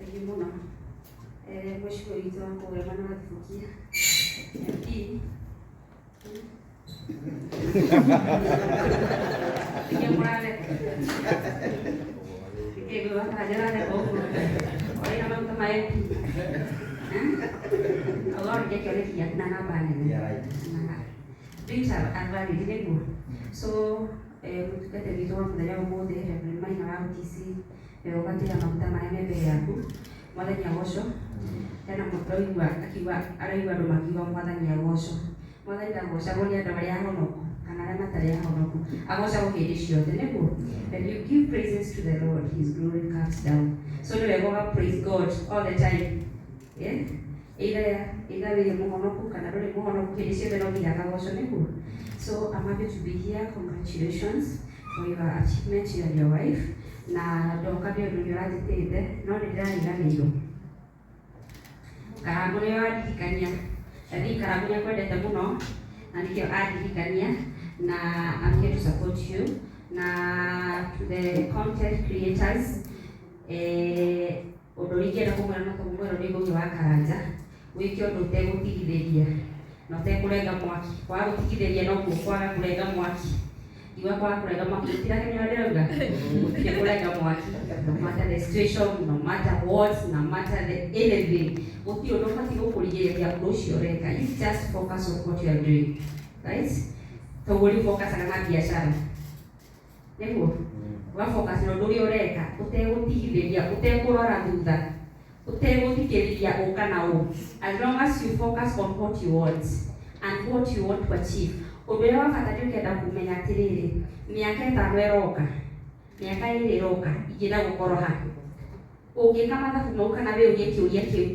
Thank you mũno. Mũciĩ witũ wa kũrĩa mwena wa Thibukia. MP. Nĩkĩo mũratheka? Nĩkĩo ngũigua ta ndĩratheka ũguo? Ũrĩ na maguta ma MP. Ũthondeke kĩoneki gĩaku na namba nene. Na dreams are valid, nĩguo. So mũtungatĩri witũ wa mũthenya wa ũmũthĩ, Reverend Maina wa OTC, ũgatĩra maguta marĩa me mbere yaku. Mwathani agocwo. Hena mũndũ ũraigua akiuga, araigua andũ makiuga Mwathani agocwo. Mwathani ndagocagwo nĩ andũ arĩa ahonoku kana arĩa matarĩ ahonoku, agocagwo hĩndĩ ciothe, nĩguo. When you give praises to the Lord, his glory comes down. So nĩ wega ũga praise God all the time, yeah? Either wĩ mũhonoku kana ndũrĩ mũhonoku, hĩndĩ ciothe no nginya akagocwo, nĩguo. So I'm happy to be here. Congratulations for your achievement, you and your wife. Na ndoka nĩ ũndũ nĩ ũranjĩtĩte, no nĩ ndĩrariganĩirwo. Karangũ nĩwe wandirikania. Daddy Karangũ nĩ akwendete mũno na nĩkĩo andirikania, na I'm here to support you. Na to the content creators, ũndũ ũrĩa ingĩenda kũmwĩra no kũmwĩra nĩ Ngũgĩ wa Karanja, wĩke ũndũ ũtegũtigithĩria na ũtekũrenga mwaki. Kwaga gũtigithĩria nokuo kwaga kũrenga mwaki. Ngiuga kwaga kũrenga mwaki, mũtirakĩmenya ũrĩa ndĩrauga? Gũtirĩ kũrenga mwaki, no matter the situation, no matter what, no matter the anything, gũtirĩ ũndũ ũbatiĩ gũkũrigĩrĩria ũndũ ũcio ũreka. You just focus on what you are doing, right? Toguo rĩu focusaga na biacara, nĩguo ũgafocus na ũndũ ũrĩa ũreka ũtegũtigithĩria, ũtekũrora thutha, ũtegũthikĩrĩria ũ kana ũ. As long as you focus on what you want and what you want to achieve. Ũndũ ũrĩa wa bata nĩ ũkenda kũmenya atĩrĩrĩ, mĩaka 5 ĩroka, mĩaka 2 ĩroka, ingĩenda gũkorwo ha? Ũngĩka mathabu mau kana wĩyũrie kĩũria kĩu,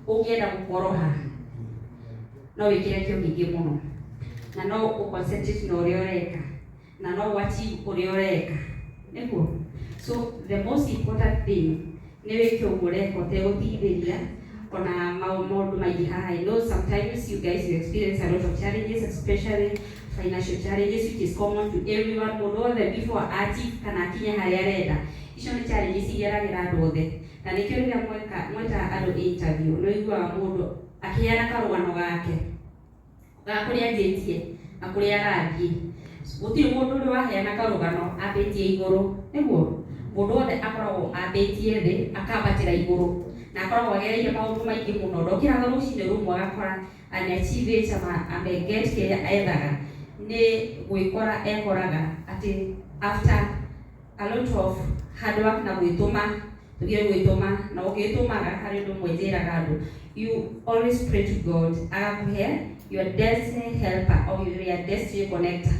ũngĩenda gũkorwo ha, no wĩkĩre kĩo kĩingĩ mũno na no ũ concentrate na ũrĩa ũreka na no ũ achieve ũrĩa ũreka, nĩguo. So the most important thing nĩ wĩke ũguo ũreka ũtegũtigithĩria ona maũndũ maingĩ haha. I know sometimes you guys, you experience a lot of challenges, especially financial challenges, which is common to everyone. Mũndũ wothe before achieve kana akinye harĩa arenda, icio nĩ challenges igeragĩra andũ othe. Na nĩkĩo rĩrĩa mweka mweta andũ interview, nĩ ũiguaga mũndũ akĩheana karũgano gake ga kũrĩa anjĩtie na kũrĩa arathiĩ. Gũtirĩ mũndũ ũrĩ waheana karũgano ambĩtie igũrũ, nĩguo. Mũndũ wothe akoragwo ambĩtie thĩ akambatĩra igũrũ na akoragwo agereire maũndũ maingĩ mũno. Ndokĩraga rũcinĩ rũmwe agakora ame-achieve ama ame-get kĩrĩa ethaga. Nĩ gwĩkora ekoraga atĩ after a lot of hard work na gwĩtũma, tũgire gwĩtũma, na ũgĩtũmaga harĩ ũndũ ũmwe njĩraga andũ, you always pray to God agakũhe your destiny helper or your destiny connector,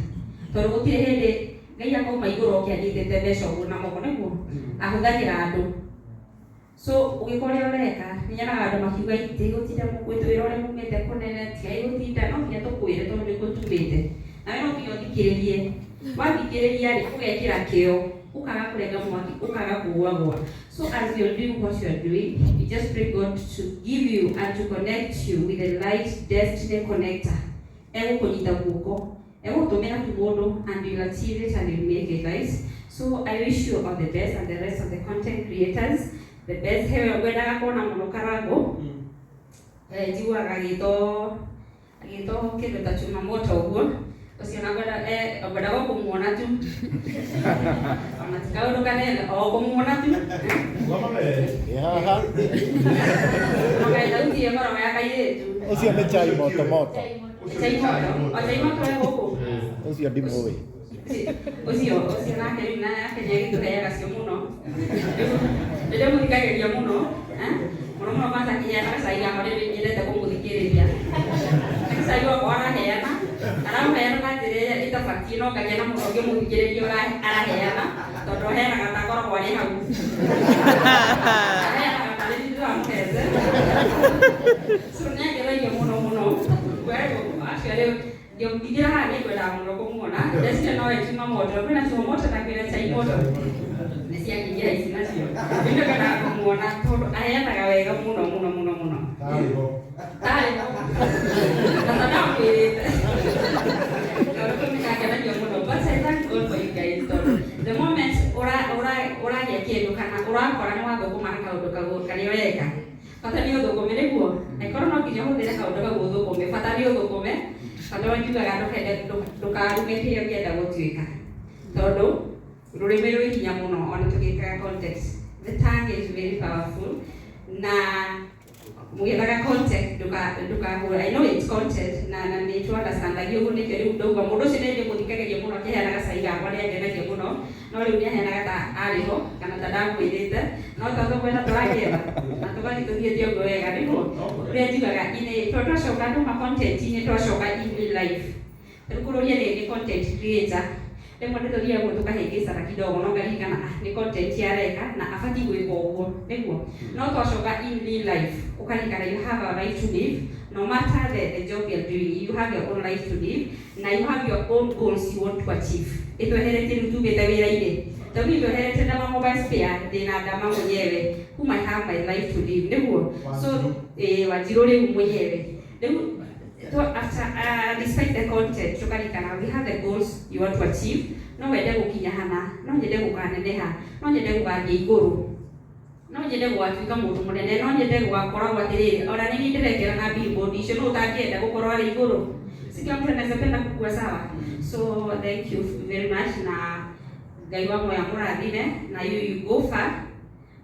tondũ gũtirĩ hĩndĩ Ngai akauma igũrũ oke anyitĩte mbeca ũguo na moko, nĩguo. Ahũthagĩra andũ. So ũgĩka ũrĩa ũreka, nĩ nyonaga andũ makiuga itigũtinda mũkwĩte wĩra ũrĩa mumĩte kũnene, tigai gũtinda. No nginya tũkwĩre tondũ nĩkuo tumĩte, nawe no nginya ũthikĩrĩrie. Wathikĩrĩria rĩ, ũgekĩra kĩo, ũkaga kũrenga mwaki, ũkaga kũgũagũa. So as you're doing what you're doing, you just pray God to give you and to connect you with the right destiny connector. Egũkũnyita guoko, egũtũmĩra tu mũndũ, and you'll achieve it and you'll make it, right? So I wish you all the best and the rest of the content creators the best. Hewe ngwendaga kuona mũno Karangũ. Njiguaga agĩtwo kĩndũ ta chuma moto ũguo. Ũcio na ngwendaga o kũmuona tu, ona ti kaũndũ kanene, o kũmuona tu. Ĩ haha. Mũkaĩ thauti ĩkoragwo ya kairĩtu. Ũcio nĩ chai moto moto. Chai moto, o chai moto e gũkũ. Ũcio ndimũĩ. Ũcio nake rĩu nake nĩ agĩtũheaga cio mũno. Nĩ ndĩmũthikagĩrĩria mũno, mũno mũno, kwanza akĩheana gacai gakwa nĩ nyendete kũmũthikĩrĩria. Gacai gwakwa araheana, araheana na njĩra ĩrĩa ĩtabatiĩ, no ngakena mũno ngĩmũthikĩrĩria ũrĩa araheana, tondũ aheanaga ta akoragwo arĩ hau, aheanaga tarĩ niĩ ndĩramũhete. So nĩ angenagia mũno mũno. Actually ngĩingĩra haha nĩ ngwendaga mũno kũmuona. Ndeciria no chuma moto, kwĩna chuma moto na kwĩna chai moto, nĩ ciakĩingĩra ici nacio. Rĩu nĩ ngwendaga kũmuona tondũ aheanaga wega mũno mũno mũno mũno. Tarĩ ho na ta ndamwĩrĩte tondũ kĩu nĩkangenagia mũno. But I thank God for you guys, tondũ the moment ũragĩa kĩndũ kana ũrakora nĩ wathũkũma na kaũndũ karĩa ũreka. Bata wanjugaga ndũkende ndũkarume kĩrĩa ũngĩenda gũtuĩka, tondũ rũrĩmĩ rwĩ hinya mũno. Ona tũgĩkaga content, the tongue is very powerful, na mũgĩethaga content ndũkahũra. I know it's content na nĩ tu understandagia ũguo. Nĩkĩo rĩu ndauga mũndũ ũcio nĩ ndĩmũthikagĩria mũno akĩheanaga cai gakwa, nĩ angenagia mũno, no rĩu nĩ aheanaga ta arĩ ho kana ta ndamwĩrĩte, no tondũ kwenda tũrakĩetha na tũgathiĩ tũthiĩte ũguo wega. Nĩguo ũrĩa njugaga inĩ tondũ twacoka nduma content-inĩ, twacoka in real life, rĩu kũrũria nĩ content creator, rĩmwe nĩ tũthiaga ũguo tũkahĩngĩcana kidogo, no ngaririkana, ah, nĩ content areka na abatiĩ gwĩka ũguo nĩguo. No twacoka in real life, ũkaririkana you have a life to live. No matter the job you're doing, you have your own life to live na you have your own goals you want to achieve. Ĩtweheretie rĩu tumĩte wĩra-inĩ, tondũ niĩ tweherete ndama mobile spare, ndĩna ndama mwenyewe whom I have my life to live, nĩguo. So Wanjirũ rĩu mwenyewe rĩu to after despite the content, tukarikana we have the goals you want to achieve. No wende gũkinya hana, no nyende gũkaneneha, no nyende gũgathiĩ igũrũ, no nyende gũgatuĩka mũndũ mũnene, no nyende gũgakoragwo atĩrĩrĩ, ona nĩ niĩ ndĩrekera na billboard icio. No ũtangĩenda gũkorwo arĩ igũrũ? Si kila mtu anaweza penda kukua sawa? So thank you very much, na Ngai wa moya mũrathime, na you go far,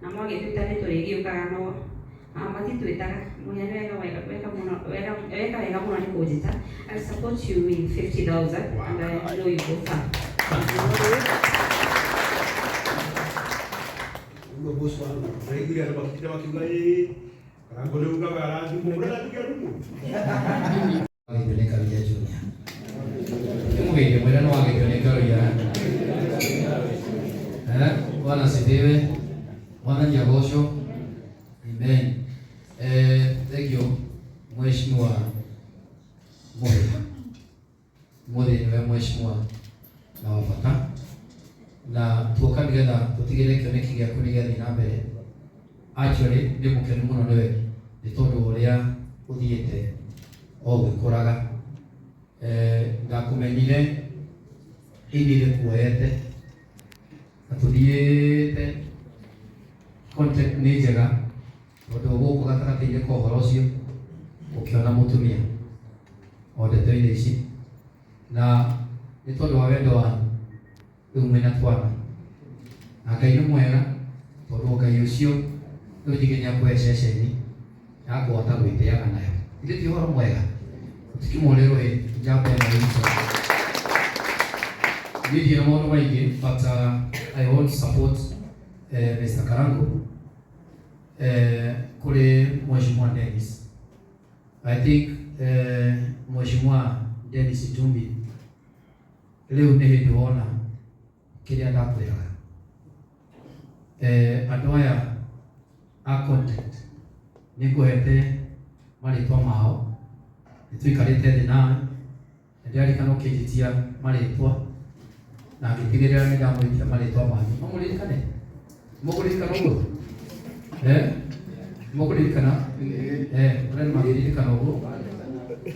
na mwagĩtuĩta nĩ tũrĩgĩũkaga, no matitwĩtaga mũhĩa. Nĩ wega wega wega mũno, wega weka wega mũno nĩ kũnjĩta. I'll support you with 50,000 and I know you go far. Ũguo boss wangu ndaiguire andũ makitinda makiuga ĩĩ Karango nĩ ugaga arathimwo, ũrathiĩ rumu. Wagĩtio nĩ Karuia Junior. Nĩmũgeithie mwĩre nĩ wagĩtio nĩ Karuia. Eh, Bwana asifiwe. Mwathani agocwo. Amen. Thank you Mheshimiwa Mũhĩa. Mũthĩ nĩwe mheshimiwa na wa bata na tuoka nĩgetha tũtigĩrĩre kĩoneki gĩaku nĩ gĩathiĩ na mbere. Actually nĩ mũkenu mũno nĩwe nĩ tondũ wa ũrĩa ũthiĩte o ũgĩkũraga. Ndakũmenyire ini kuoyete na tũthiĩte content nĩ njega, tondũ gũkũ gatagatĩ-inĩ ka ũhoro ũcio ũkĩona mũtumia o ndeto-inĩ ici, na nĩ tondũ wa wendo wanyu rĩu mwĩna twana, na Ngai nĩ mwega, tondũ Ngai ũcio rĩu ningĩ nĩ akũhe ceceni ya kũhota gwĩtĩaga nayo. Ithe ti ũhoro mwega? Tũtikĩmũrĩrwo ĩ njamba ĩno itũ. Niĩ ndirĩ na maũndũ maingĩ, but I want to support Mr. Karangu kũrĩ Mheshimiwa Dennis. I think Mheshimiwa Dennis Itumbi, rĩu nĩ hĩndĩ wona kĩrĩa ndakwĩraga. Andũ aya a content nĩ ngũhete marĩtwa mao, nĩ tũikarĩte thĩ nawe na ndĩrarikana ũkĩnjĩtia marĩtwa na ngĩtigĩrĩra nĩ ndamwĩtia marĩtwa manyu. No mũririkane? Mũkũririkana ũguo? Eh? Mũkũririkana? Eh, ũrĩa nĩ magĩririkana ũguo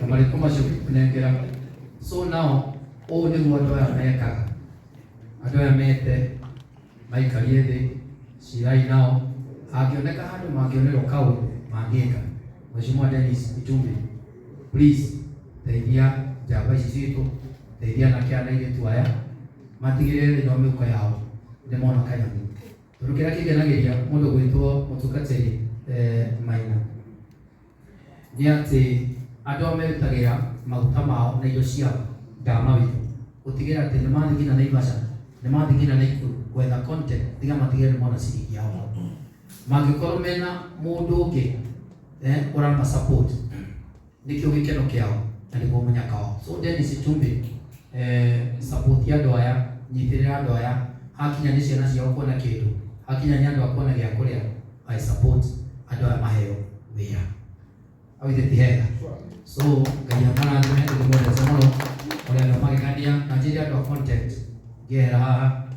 na marĩtwa macio ngĩkũnengera. So now ũũ nĩguo andũ aya mekaga. Andũ aya mete maikarie thĩ, cirai nao, hangĩoneka handũ mangĩonerwo kaũndũ mangĩka. Mheshimiwa Dennis Itumbi, please teithia njamba ici citũ, teithia anake aya na airĩtu aya matigĩrĩre thĩinĩ wa mĩhuko yao nĩ mona kanyamũ, tondũ kĩrĩa kĩngenagĩria mũndũ gwĩtwo mũtungatĩri Maina nĩ atĩ andũ aya merutagĩra maguta mao na indo ciao ndama witũ gũtigĩrĩra atĩ nĩ mathiĩ nginya Naivasha, nĩ mathiĩ nginya Naikuru gwetha content, tiga matigĩrĩre nĩ mona ciringi yao. Mangĩkorwo mena mũndũ ũngĩ ũrama support, nĩkĩo gĩkeno kĩao na nĩguo mũnyaka wao. So Dennis Itumbi, support andũ aya, nyitĩrĩra andũ aya. Hakinya nĩ ciana ciao kuona kĩndũ, hakinya nĩ andũ a kuona gĩa kũrĩa, I support andũ aya maheo wĩra. Au ithe ti hega? So Ngai amarathime, ndĩmwendete mũno ũrĩa andũ magegania, na njĩre andũ a content ngĩehera haha,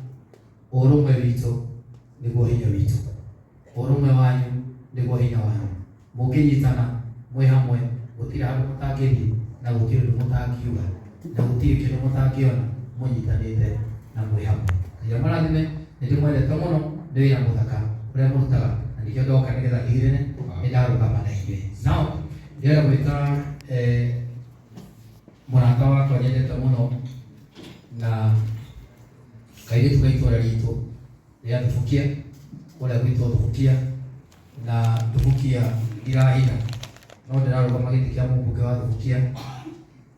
ũrũmwe witũ nĩguo hinya witũ, ũrũmwe wanyu nĩguo hinya wanyu. Mũngĩnyitana mwĩ hamwe, gũtirĩ handũ mũtangĩthiĩ na gũtirĩ ũndũ mũtangiuga na gũtirĩ kĩndũ mũtangĩona mũnyitanĩte na mwĩ hamwe. Ngai amarathime, nĩ ndĩmwendete mũno, nĩ wĩra mũthaka ũrĩa mũrutaga, na nĩkĩo ndoka nĩgetha ndigĩrĩre nĩ ndarũgama na inyuĩ. Now ndĩrenda gwĩta Mũrata wakwa nyendete mũno na kairĩtu ga itũra ritũ rĩa Thubukia, kũrĩa gwitũ Thubukia, na Thubukia ndirahitha no ndĩrarũgama gĩtĩ kĩa mũmbunge wa Thubukia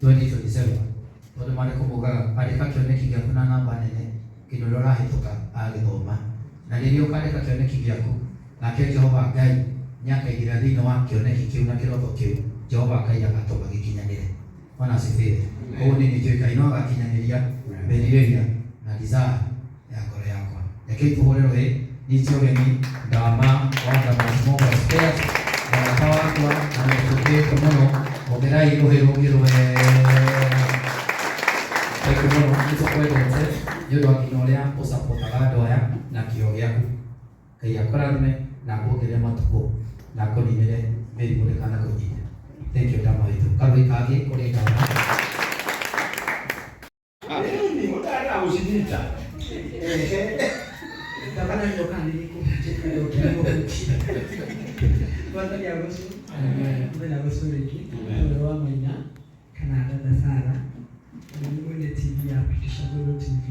2027 tondũ maandĩko maugaga andĩka kĩoneki gĩaku na namba nene nginya ũrĩa ũrahĩtũka agĩthoma, na rĩrĩa ũkandĩka kĩoneki gĩaku nake Jehova Ngai nĩakaigĩrĩra thĩinĩ wa kĩoneki kĩu na kĩroto kĩu, Jehova Ngai agatũma gĩkinyanĩre. Bwana asifiwe. Koguo niĩ nĩnjũĩ Ngai no agakinyanĩria merirĩria na desire ya ngoro yakwa. Rekei tũhũre rũhĩ nyite ũgeni Ndama wa Damas Mobile Spares, mũrata wakwa na nĩtũkĩte mũno, ongerai rũhĩ rũngĩ rwega. Thank you mũno, nĩtũkwendete nĩ ũndũ wa nginya ũrĩa ũcapotaga andũ aya na kĩo gĩaku. Ngai akũrathime na akuongerere matukũ na akũninĩre mĩrimũ ndĩkanakũnyite. Thank you Ndama witũ. Karũhĩ kangĩ kũrĩ Ndama. Nini mũtarĩ gũcinyita. Ndabana nyoka nĩgĩkũhunjia ũkĩhunjia. Mwathani agocwo. Mwathani agocwo rĩngĩ. Ũrĩa wa Maina kana dada Sara. Nĩ mwene TV ya Pitisha Goro TV.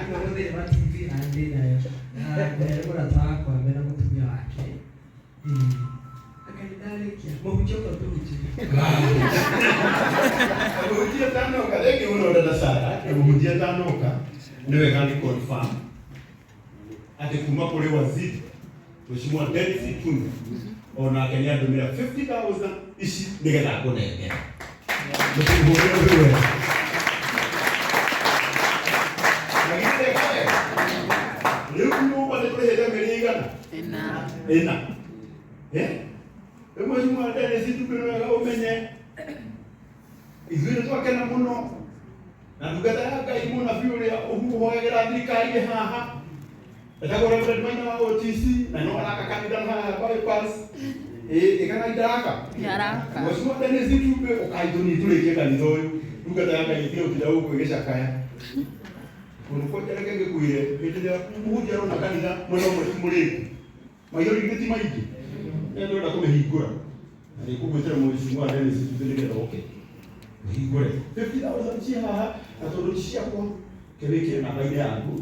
Nĩ mũthĩni wa TV na ndĩ nayo. Na nĩ mũrata wakwa mena mũtumia wake. Akandarĩkia. Mũhunjia ũka tũhunjie. Mũhunjia tanoka rĩngĩ mũno dada Sara, mũhunjia tanoka nĩ wega ni confirm atĩ kuma kũrĩ waziri Mheshimiwa Dennis Itumbi onake nĩ andũmĩra 50,000 ici nĩgetha akũnengere. Mũtihũrĩre rũhĩ wega. Na githĩ ndeka wega? Rĩu nyũmba nĩ tũrĩhĩte mĩeri ĩigana? Ĩna. Eh? Rĩu Mheshimiwa Dennis Itumbi nĩ wega ũmenye ithuĩ nĩ twakena mũno na ndungata ya Ngai mũnabii ũrĩa ũhoyagĩra thirikari ĩ haha etagwo Reverend Maina wa OTC na no araka kanitha haha bypass ĩ ĩkana ndaraka Mheshimiwa Dennis Itumbi ũkaitũni tũrĩkie kanitha ũyũ ndungata ya Ngai ĩtige gũtinda gũkũ ĩgĩcakaya kũndũ kwanja reke ngĩkwĩre hĩndĩ ĩrĩa mũhunjia arona kanitha mwena ũmwe ti mũrĩku maithori githĩ ti maingĩ nĩ ndĩrenda kũmĩhingũra na nĩngũgwĩtĩra Mheshimiwa Dennis Itumbi nĩgetha oke ũhingũre 50,000 ciĩ haha na tondũ ti ciakwa kĩwĩkĩre namba-inĩ yaku.